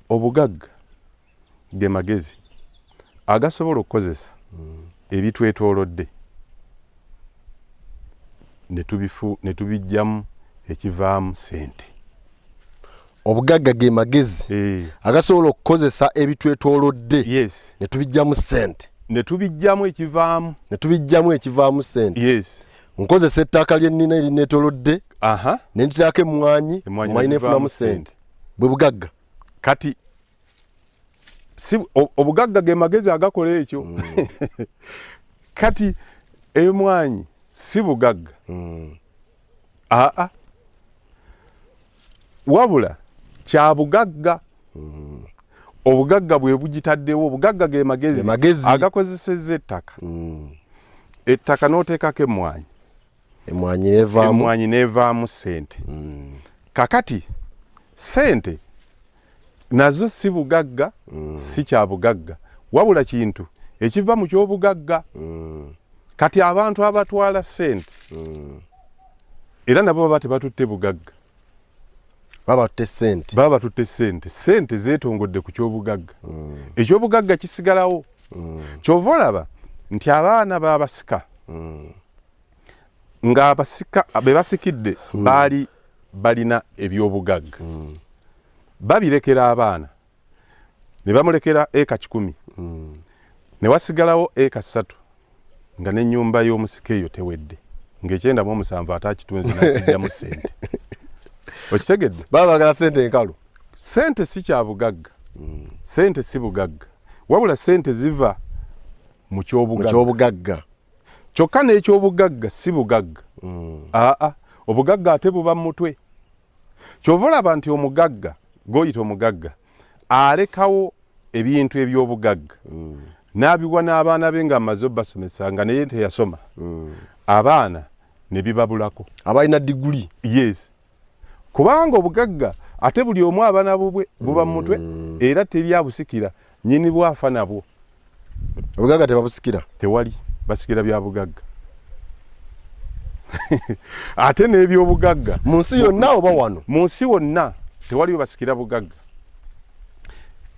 Obugagga ge magezi agasobola okukozesa ebitwetoolodde ne tubijjamu ekivaamu sente. Obugagga ge magezi agasobola okukozesa ebitwetoolodde ne tubijjamu sente. Ne tubijjamu ekivaamu. Ne tubijjamu ekivaamu sente. Yes. Nkozesa ettaka lye nnina erinneetoolodde ne ntiteekako emmwanyi, emmwanyi nenfunamu sente. Bwe bugagga. Kati si obugagga ge magezi agakola ekyo. Kati emwanyi si bugagga. Aa, wabula kya bugagga. Obugagga bwe bugitaddewo. Obugagga ge magezi agakozesezza ettaka. Ettaka n'oteekako emmwanyi, emmwanyi n'evaamu sente. Kakati sente nazo si bugagga, si kya bugagga, wabula kintu ekiva mu ky'obugagga. Kati abantu abatwala sente era nabo baba tebatutte bugagga, baba batutte sente, baba batutte sente. Sente zeetongodde ku ky'obugagga. Eky'obugagga kisigalawo. Kyova olaba nti abaana b'abasika ng'abasika be basikidde baali balina eby'obugagga, babirekera abaana ne bamulekera eka 100, ne wasigalawo eka 3, nga n'ennyumba y'omusika eyo tewedde, ng'e97 ate akitunze n'akijjamu sente. Okitegedde? Baba bagala sente enkalu. Sente si kya bugagga. Sente si bugagga, wabula sente ziva mu ky'obugagga. Kyokka n'ekyobugagga si bugagga. Aa, obugagga ate buba mu mutwe. Kyova olaba nti omugagga gw'oyita omugagga alekawo ebintu eby'obugagga n'abiwa n'abaana be ng'amaze obbasomesa, nga naye teyasoma, abaana ne bibabulako. Abalina diguli. Yes, kubanga obugagga ate buli omu aba na bubwe, buba mu mutwe, era teri abusikira, nnyini bwafa nabwo. Obugagga tebabusikira. Tewali basikira bya bugagga. Ate n'ebyobugagga mu nsi yonna oba wano? Mu nsi wonna tewaliyo basikira bugagga.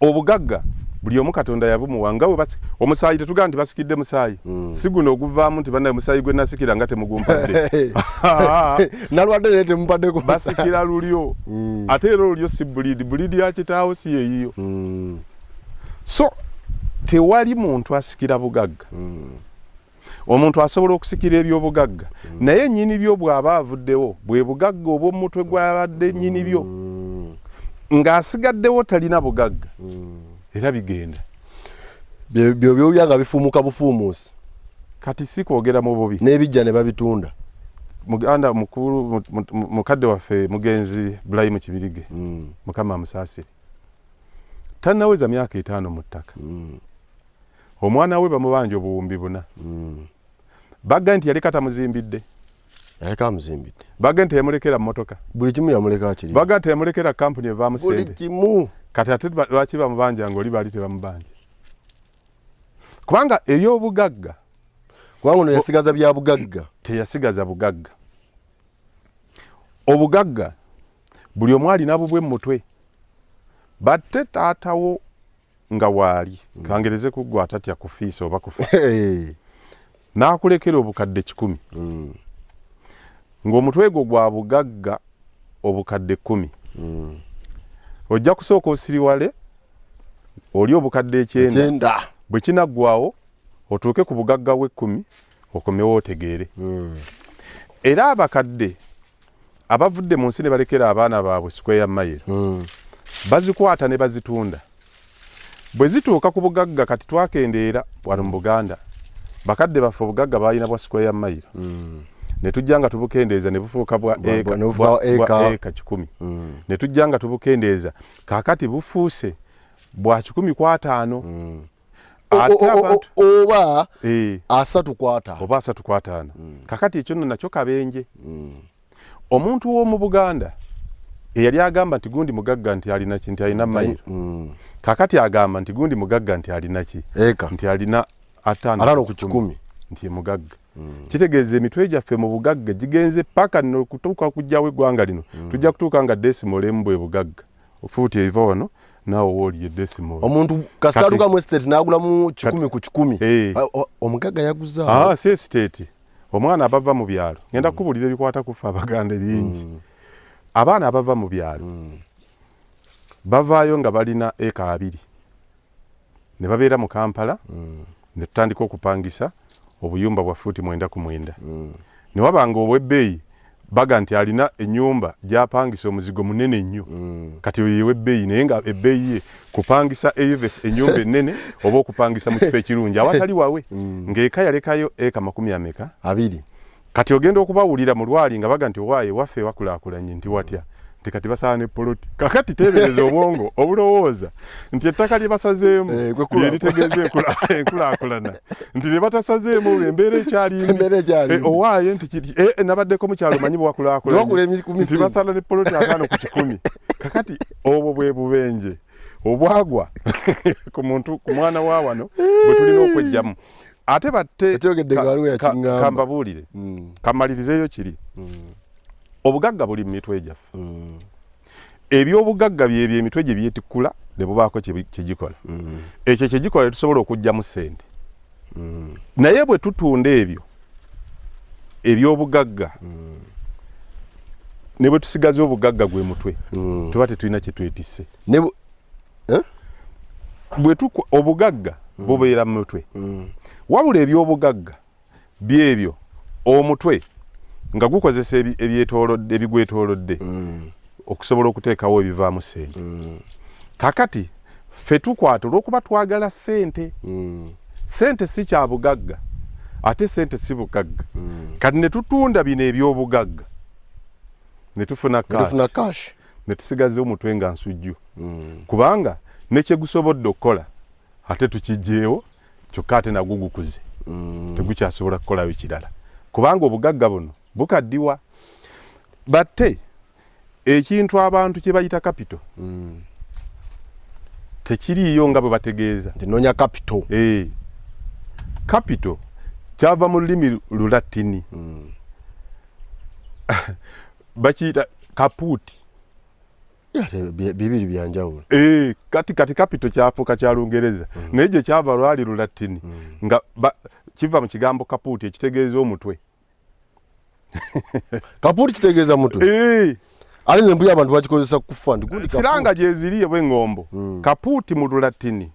Obugagga buli omu Katonda yabumuwa nga bwe omusaayi. Tetugamba nti basikidde musaayi, si guno oguvaamu nti bannaye musaayi gwe nasikira nga temugumpadde. Nalwadde naye temumpadde. Basikira lulyo. Ate era olulyo si breed, breed ya kitaawo si yeyiyo. So tewali muntu asikira bugagga. Omuntu asobola okusikira ebyobugagga, naye nnyini byo bw'aba avuddewo, bwe bugagga obw'omutwe gw'abadde nnyini byo ng'asigaddewo talina bugagga, era bigenda. Byo byobya nga bifuumuka bufuumuusi. Kati si kwogera mu bubi. N'ebijja ne babitunda. Muganda mukulu, mukadde waffe mugenzi Bulayimu Kibirige, Mukama amusaasire, tannaweza myaka 50 mu ttaka. Omwana we bamubanja obuwumbi 4. Bagga nti yaleka tamuzimbidde. Yaleka amuzimbidde. Bagga nti yamulekera mmotoka. Buli kimu yamuleka kiri. Bagga nti yamulekera kampuni evaamu buli sente. Kimu. Kati ate lwaki bamubanja nga oli baali tebamubanja? Kubanga ebyobugagga Kubanga ono yasigaza bya bugagga. Teyasigaza bugagga. Obugagga buli omu alina bubwe mu mutwe. Batte taatawo nga waali, kangereze kuggwa atatya kufiisa oba kufa, n'akulekera obukadde 100, ng'omutwe gwo gwa bugagga obukadde 10, ojja kusooka osiriwale oli obukadde 90. 90. Bwe kinaggwawo otuuke ku bugagga bw'ekkumi, okomewo otegeere. Era abakadde abavudde mu nsi ne balekera abaana baabwe square mile, bazikwata ne bazitunda bwe zituuka ku bugagga. Kati twakendeera wano mu Buganda, bakadde baffe obugagga balina bwa square mile, ne tujja nga tubukendeeza ne bufuuka bwa eka, ne bufuuka bwa eka. Eka 100, ne tujja nga tubukendeeza, kaakati bufuuse bwa 150. Ate abantu Oba 35. Oba 35. Kakati ekyo nno nakyo kabenje. Omuntu w'omu Buganda eyali agamba nti gundi mugagga nti alina ki, nti alina mayiro, kakati agamba nti gundi mugagga nti alina ki? Eka. Nti alina 50. 50. Nti ye mugagga. Kitegeeza emitwe gyaffe mu bugagga gigenze paka nno kutuuka kujjawo eggwanga lino. Tujja kutuuka nga decimal emu bwe bugagga. Fuuti eva wano. Naawe wooli edesimo. Omuntu kasita atuuka mu estate n'agulamu 100 ku 100. Omugagga yaguza. Ah, si estate. Omwana abava mu byalo, ngenda kukubuulira ebikwata ku ffe Abaganda ebingi. Abaana abava mu byalo bavaayo nga balina eka 20 ne babeera mu Kampala, ne tutandika okupangisa obuyumba bwa fuuti 9 ku 9. Ne wabanga obw'ebbeeyi baga nti alina ennyumba gy'apangisa omuzigo munene nnyo. Kati oyo ew'ebbeeyi, naye nga ebbeeyi ye kupangisa either ennyumba ennene oba okupangisa mu kifo ekirungi awatali wawe. Ng'eka yalekayo eka makumi ameka? 20. Kati ogenda okubawulira mu lwali nga baga nti owaaye waffe wakulaakulanye, nti watya? Nti kati basala ne poloti. Kakati teebereza obwongo obulowooza nti ettaka lye basazeemu lye litegeeza enkulaakulana, nti lye batasazeemu olwo embeera ekyali mbi. Owaaye nti kiri, nabaddeko mu kyalo manyi bwewakulaakulanye, nti basala ne poloti 50 ku 100. Kakati obwo bwe bubenje obwagwa ku muntu, ku mwana wa wano bwe tulina okwejjamu. Ate batte kambabuulire, kamalirizeeyo kiri. Obugagga buli mu mitwe gyaffe. Ebyobugagga byebyo emitwe gye byetikkula ne bubaako kye gikola. Ekyo kye gikola tetusobola okuggyamu ssente. Naye bwe tutunda ebyo ebyobugagga ne bwe tusigaza obugagga gwe mutwe, tuba tetulina kye twetisse. Obugagga bubeera mu mutwe. Wabula ebyobugagga byebyo omutwe nga gukozesa ebyetoolodde, ebigwetoolodde okusobola okuteekawo ebivaamu ssente. Kakati ffe tukwata olw'okuba twagala ssente. Ssente si kya bugagga, ate ssente si bugagga. Kati ne tutunda bino ebyobugagga ne tufuna cash, ne tusigaza omutwe nga nsujju. Kubanga ne kye gusobodde okukola ate tukiggyeewo, kyokka ate nagwo gukuze, tegukyasobola kukolayo kirala, kubanga obugagga buno bukaddiwa. Batte ekintu abantu kye bayita capital tekiriiyo nga bwe bategeeza nti noonya capital. Capital kyava mu lulimi Lulatini, bakiyita caput. Bibiri byanjawulo. Kati capital kyafuuka kya Lungereza, naye gye kyava lwali Lulatini, nga kiva mu kigambo caput ekitegeeza omutwe. Caput kitegeeza mutwe. Ate nze mpulira abantu bakikozesa kufa nti gundi siranga gyeziri oba eŋŋombo. Caput mu Lulatini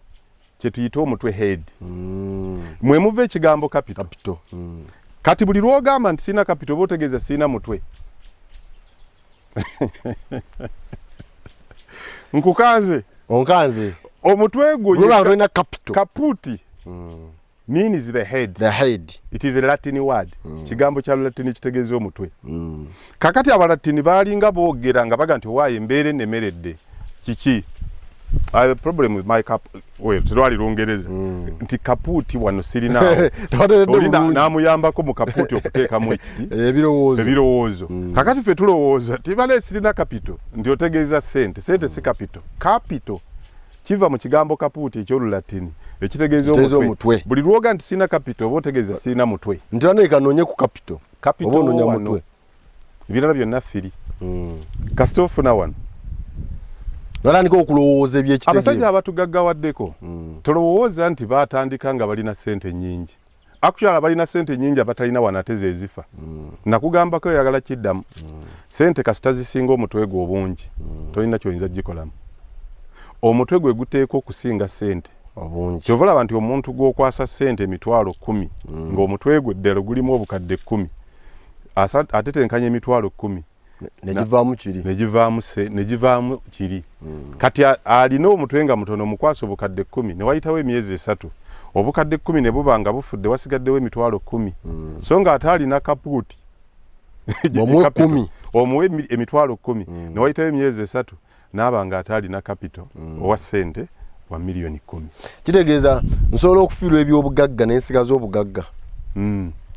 kye tuyita omutwe, head. Mwe muva ekigambo capital. Capital. Kati buli lw'ogamba nti sirina capital oba otegeeza sirina mutwe. Nkukanze. Onkanze. Omutwe gwo olina capital. Caput means the head. The head. It is a Latin word. Kigambo kya Latin kitegeeza omutwe. Kakati Abalatini baalinga boogera nga baga nti owaaye embeera enemeredde kiki? I have a problem with my cap. Well, terwali Lungereza. Nti caput wano sirinaawo. Oli n'amuyambako mu caput okuteekamu ekiti. Ebirowoozo. Ebirowoozo. Kakati ffe tulowooza tibale sirina capital nti otegeeza ssente. Ssente si capital. Capital kiva mu kigambo caput eky'Olulatini ekitegeeza omutwe. Buli lwoga nti sirina capital oba otegeeza sirina mutwe. Nti bano kanoonye ku capital. Capital oba onoonya mutwe. Ebirala byonna firi. Kasita ofuna wano. Natandika okulowooza ebyekitegeero. Abasajja abatugaggawaddeko tolowooza nti baatandika nga balina ssente nnyingi. Actually abalina ssente nnyingi abatalina wano ate ze zifa. Nakugambako oyagala kiddamu. Ssente kasita zisinga omutwe gwo obungi, tolina ky'oyinza kugikolamu. Omutwe gwe guteekwa okusinga ssente obungi. Ky'ova olaba nti omuntu gw'okwasa ssente 100,000 ng'omutwe gwe ddala gulimu obukadde 10, atetenkanya 100,000 negivaamu kiri, negivaamu kiri. Kati alina omutwe nga mutono, omukwasa obukadde 10 ne wayitawo emyezi 3, obukadde 10 ne buba nga bufudde, wasigaddewo 100,000. So nga ate alina caput omuwe 10, omuwe 100,000 ne wayitawo emyezi 3 n'aba nga ate alina capital owa ssente wa 10,000,000. Kitegeeza nsobola okufiirwa ebyobugagga nensigaza obugagga,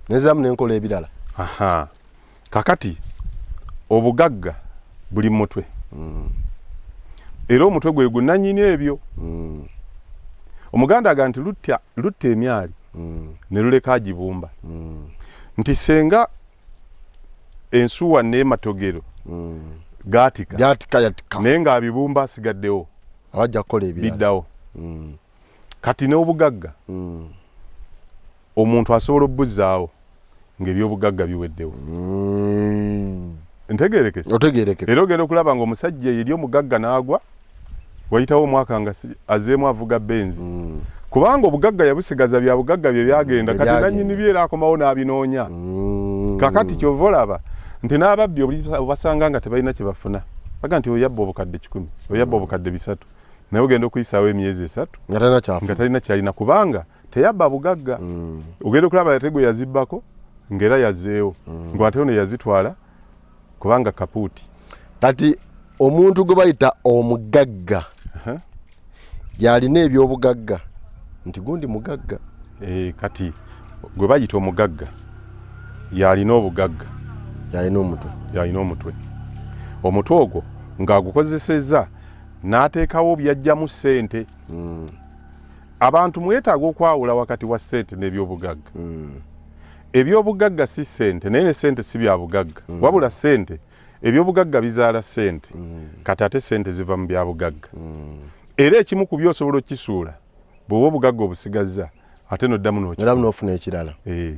nenziramu nenkola ebirala. Aha. Kakati obugagga buli mutwe, era omutwe gwe gunannyini ebyo. Omuganda aga nti lutta emyali ne luleka agibumba. Nti senga ensuwa n'ematogero gaatika, yatika yatika, naye ng'abibumba asigaddewo. Abajja kukola ebirala. Biddawo. Kati n'obugagga, omuntu asobola obbuzaawo ng'ebyobugagga biweddewo. Ntegerekese? Otegerekeka. Era ogenda okulaba nga omusajja yeri omugagga n'agwa, wayitawo omwaka nga azeemu avuga Benz, kubanga obugagga yabusigaza, bya bugagga bye byagenda. Kati nannyini bye era akomawo n'abinoonya. Kakati kyova olaba nti n'ababbi obasanga nga tebalina kye bafuna, baga nti oyabba obukadde 100, oyabba obukadde 300, naye ogenda okuyisaawo emyezi 3 nga talina kyafuna. Nga talina kyalina, kubanga teyabba bugagga. Ogenda okulaba ate gwe yazibbako ng'era yazeewo, ng'ate ono yazitwala kubanga kapuuti. Kati omuntu gwe bayita omugagga yalina ebyobugagga nti gundi mugagga? Eh, kati gwe bayita omugagga yalina obugagga. Yalina omutwe. Yalina omutwe. Omutwe ogwo ng'agukozesezza n'ateekawo byajjamu ssente. Abantu mwetaaga okwawula wakati wa ssente n'ebyobugagga. Ebyobugagga si ssente, naye ne ssente si bya bugagga. Wabula ssente, ebyobugagga bizaala ssente. Kati ate ssente ziva mu byabugagga. Era ekimu ku byo osobola okukisuula, bw'oba obugagga obusigazza, ate noddamu n'okifuna. Era n'ofuna ekirala. Eh.